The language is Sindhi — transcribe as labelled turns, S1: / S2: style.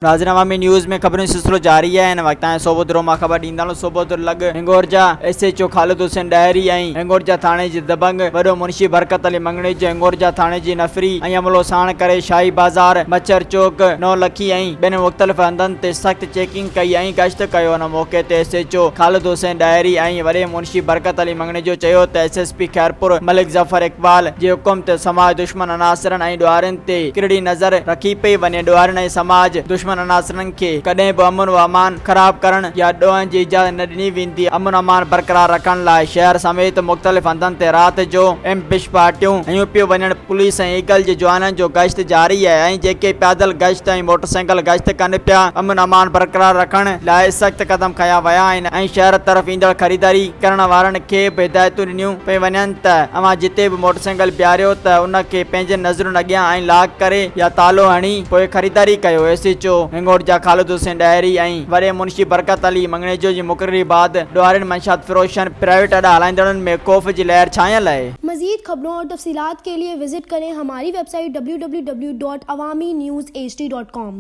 S1: ناظرين عوامي نيوز ۾ خبرن جو سلسلو جاري آهي هن وقت تائين صوبودرو مان خبر ڏيندا هلون صوبودرو لڳ Hingorja S H O Khalid Hussain Dahri ۽ Hingorja ٿاڻي جي دبنگ وڏو منشي برڪت علي مڱڻيجو هنگورجا ٿاڻي جي نفري ۽ عملو ساڻ ڪري شاهي بازار مڇر چوڪ نولکي ۽ ٻين مختلف هنڌن تي سخت چيڪنگ ڪئي ۽ گشت ڪيو ان موقعي تي S H O Khalid Hussain Dahri ۽ وڏي منشي برڪت علي مڱڻيجو چيو ته S S P Khairpur Malik Zafar Iqbal جي حڪم تي سماج دشمن عناصرن ۽ ڏوهارين تي ڪرڙي نظر رکي پئي وڃي ڏوهارين ۽ سماج دشمن عناصرن کي ڪڏهن به امن و امان خراب ڪرڻ يا ڏوهن جي اجازت نه ڏني ويندي امن امان برقرار رکڻ لاء شهر سميت مختلف هنڌن تي رات جو ايمبش پارٽيون هنيون پيون وڃڻ پوليس ۽ ايگل جي جوانن جو گشت جاري آهي ۽ جيڪي پيادل گشت ۽ موٽرسائيڪل گشت ڪن پيا امن امان برقرار رکڻ لاء سخت قدم کنيا ويا آهن ۽ شهر طرف ايندڙ خريداري ڪرڻ وارن کي به هدايتون ڏنيون پيون وڃن ته اوهان جتي به موٽرسائيڪل بيهاريو ته ان کي پنهنجين نظرن اڳيان ۽ لاڪ ڪري يا تالو هڻي پوء خريداري ڪيو S H O Hingorja Khalid Hussain Dahri ۽ وڏي منشي برڪت علي مڱڻيجو جي مقرري بعد ڏوهارين منشيات فروشن پرائيويٽ اڏا هلائيندڙن ۾ خوف جي لهر ڇانيل آهي.
S2: मज़ीद खबरों और तफसीलात के लिए विज़िट करें हमारी वेबसाइट www.awaminews hd.com.